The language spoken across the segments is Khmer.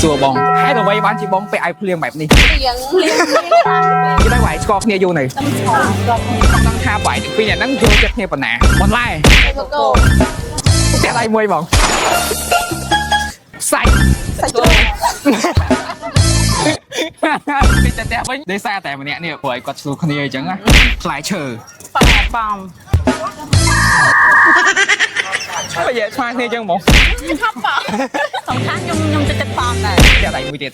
សួរបងហេតុអ្វីបានជាបងពាក់ឲ្យភ្លៀងបែបនេះ រៀងលៀងលៀងខ្លាំងពេក គេតែវាយស្គាល់គ្នាយូរនៅ ខ្ញុំស្គាល់ស្គាល់ ចង់ដឹងថាវាយទាំងពីរអ្នកហ្នឹងយល់ចិត្តគ្នាប៉ុណ្ណាបន្លែ ទៅកូ ផ្ទះដៃមួយបងសាច់ សាច់ជ្រូក ពីតែផ្ទះវិញដោយសារតែម្នាក់នេះព្រោះឲ្យគាត់ឆ្លោះគ្នាអញ្ចឹងណាផ្លែឈើ ប៉ប៉ម បើនិយាយឆ្មាគ្នាអញ្ចឹងហ្មង ថប់ប៉សំខាន់ខ្ញុំចិត្តចិត្តប៉មដែរ ផ្ទះដៃមួយទៀត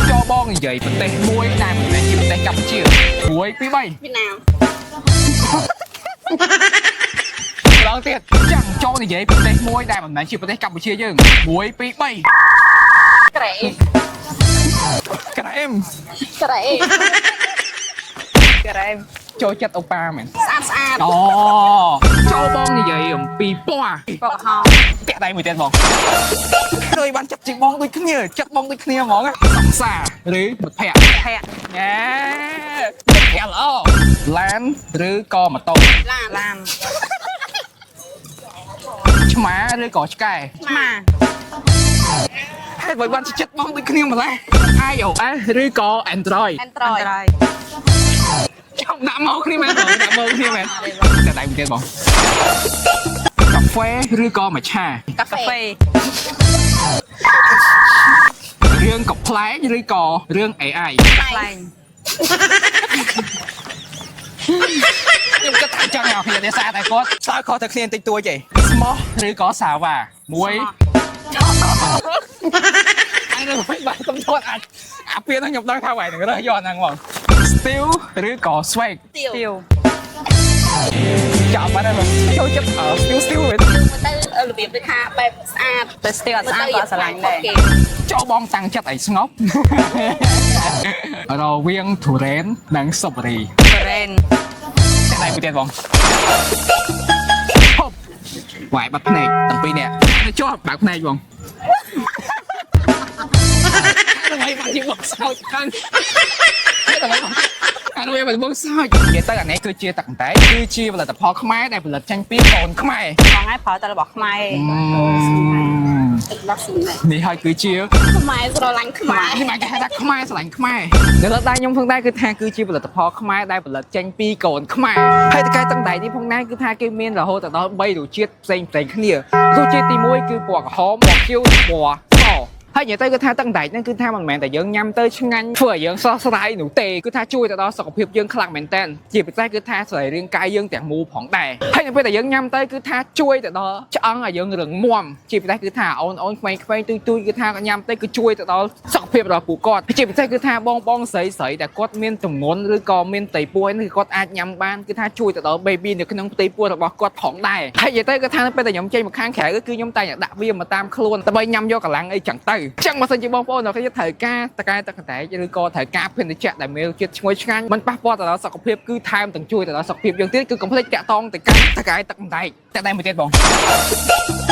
ចូលបងនិយាយប្រទេសមួយដែលមិនមែនជាប្រទេសកម្ពុជា1 2 3 វៀតណាម ម្ដងទៀតចាំងចូលនិយាយប្រទេសមួយដែលមិនមែនជាប្រទេសកម្ពុជាយើង1 2 3 ក្រេ ក្រែម ក្រេក្រេ ចូលចិត្តអូប៉ាមែន ស្អាតស្អាត អូចូលបងនិយាយអំពីពណ៌ ពណ៌ក្រហម ផ្ទះដៃមួយទៀតបងឃើញបានចិត្តជាងបងដូចគ្នាចិត្តបងដូចគ្នាហ្មងសង្សារឬមិត្តភក្តិ ភ័ក្រ ញ៉ែមិត្តភក្តិល្អឡានឬក៏ម៉ូតូ ឡានឡាន ឆ្មាឬក៏ឆ្កែ ឆ្មា ហេតុអ្វីបានជាចិត្តបងដូចគ្នាម្ល៉េះ iOS ឬក៏ Android Android ចំដាក់មកគ្នាមែនបងដាក់មកគ្នាមែនតែដៃមួយទៀតបងកាហ្វេឬក៏មច្ឆា កាហ្វេ រឿងកំប្លែងឬក៏រឿង AI ផ្លែង ខ្ញុំគិតថាចឹងអ្នកគ្នាទេសារតែគាត់ឆ្លើយខុសតែគ្នាបន្តិចតួចឯងស្មោះឬក៏សាវ៉ាមួយអញនឹងមិនបានកំណត់អាចអាពីហ្នឹងខ្ញុំដឹងថាវាយនឹងរើសយកហ្នឹងហ្មង Steel ឬក៏ Swag ទៀវទៀវ ចាប់បាត់ហើយបងចូលចិត្ត Steel Steel វិញ ទៅរបៀបដូចថាបែបស្អាត តែស្ទៀវអត់ស្អាតក៏ស្រឡាញ់ដែរ ចូលបងតាំងចិត្តឲ្យស្ងប់ រវាងទុរេននិងសុបរី រ៉េន តែដៃមួយទៀតបងហប់វាយបាត់ភ្នែកទាំងពីរនាក់ទៅជាប់បើកភ្នែកបង អ្វីបានជាបងសើចខាងអ្វីបងអានោះបានបងសើចនិយាយទៅអានេះគឺជាទឹកអន្តែគឺជាផលិតផលខ្មែរដែលផលិតចេញពីកូនខ្មែរ បងឯងប្រើតែរបស់ខ្មែរ ទឹកដោះស៊ីណែ នេះហើយគឺជា ខ្មែរស្រឡាញ់ខ្មែរ នេះមកគេហៅថាខ្មែរស្រឡាញ់ខ្មែរនៅលើដៃខ្ញុំផងដែរគឺថាគឺជាផលិតផលខ្មែរដែលផលិតចេញពីកូនខ្មែរហើយតកែទឹកដៃនេះផងដែរគឺថាគេមានរហូតដល់3រសជាតិផ្សេងផ្សេងគ្នារសជាតិទី1គឺពណ៌ក្រហមពណ៌ខៀវពណ៌សហើយនិយាយទៅគឺថាទឹកដៃហ្នឹងគឺថាមិនមែនតែយើងញ៉ាំទៅឆ្ងាញ់ធ្វើឲ្យយើងស្រស់ស្រាយនោះទេគឺថាជួយទៅដល់សុខភាពយើងខ្លាំងមែនតើជាពិសេសគឺថាសរីរាង្គកាយយើងទាំងមូលផងដែរហើយនៅពេលដែលយើងញ៉ាំទៅគឺថាជួយទៅដល់ឆ្អឹងឲ្យយើងរឹងមាំជាពិសេសគឺថាអូនអូនក្មេងៗទូចទូចគឺថាញ៉ាំទៅគឺជួយទៅដល់សុខភាពរបស់ពួកគាត់ជាពិសេសគឺថាបងបងស្រីស្រីដែលគាត់មានទម្ងន់ឬក៏មានផ្ទៃពោះហ្នឹងគឺគាត់អាចញ៉ាំបានគឺថាជួយទៅដល់ baby នៅក្នុងផ្ទៃពោះរបស់គាត់ផងដែរហើយនិយាយទៅគឺថានៅពេលដែលខ្ញុំចេញមកខាងក្រៅគឺខ្ញុំតែងតែដាក់វាមកតាមខ្លួនដើម្បីញ៉ាំយកកម្លាំងអីចឹងទៅចឹងបើសិនជាបងប្អូនដល់គេត្រូវការតកែទឹកកន្តែឬក៏ត្រូវការភេសជ្ជៈដែលមានរសជាតិឈ្ងុយឆ្ងាញ់មិនប៉ះពាល់ទៅដល់សុខភាពគឺថែមទាំងជួយទៅដល់សុខភាពយើងទៀតគឺកុំភ្លេចតាក់ទងទៅកាន់តកែទឹកកន្តែតែមួយទៀតបង